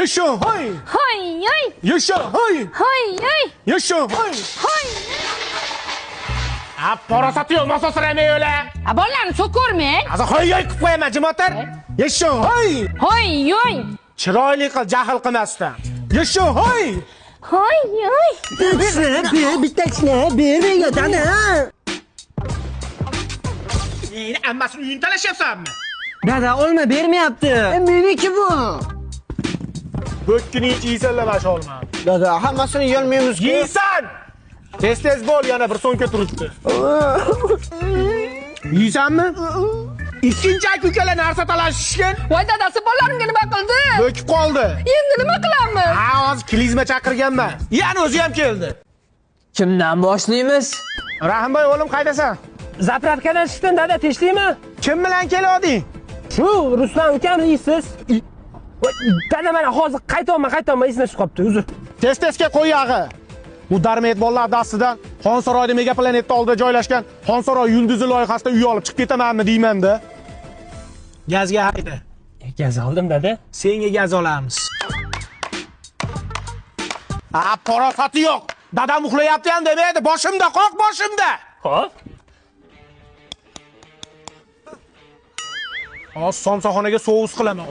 Еще hoy! Hoy yoy! Еще hoy! Hoy yoy! Еще hoy! Hoy! A parasati yo'q, mo'sosramay o'la. A bolalarni so'kormang. Hozir hoy yoy qilib qo'yaman, jim o'tir. Еще hoy! Hoy yoy! Chiroyli qil, jahl qilmasdan. Еще hoy! Hoy yoy! Bitta ichni bermang dada. Endi ammasini uyini talashyapsanmi? Dada olma bermayapti. Meniki bu. Bo'kkini ich yeysanlar mana shu olmani. Dada hammasini yeyolmaymiz-ku. Yeysan! Tez-tez bo'l, yana bir so'mka turibdi. Yeysanmi? Ikkinchi aka ukalar narsa talashishgan, Voy dadasi bolalarimga nima qildi? bo'kib qoldi. Endi nima qilamiz? Ha, hozir klizma chaqirganman. Yana o'zi ham keldi. Kimdan boshlaymiz? Rahimboy o'g'lim qaydasan? Zapravkadan chiqdim dada, tinchlikmi? Kim bilan kelding? Shu Ruslan ukam yeysiz. Dada mana hozir qaytyapman, qaytyapman, esimdan chiqib qolibdi, uzr. Tez-tezga qo'y yog'i. Bu darmet bolalar dastidan Xonsaroyda Mega Planetda oldida joylashgan Xonsaroy yulduzi loyihasida uy olib chiqib ketamanmi deyman-da. Gazga hayda. Gaz oldim dada. Senga gaz olamiz. A, parosati yo'q. Dadam uxlayapti ham demaydi. Boshimda, qoq boshimda. Xo'p. Hozir somsaxonaga sous qilaman.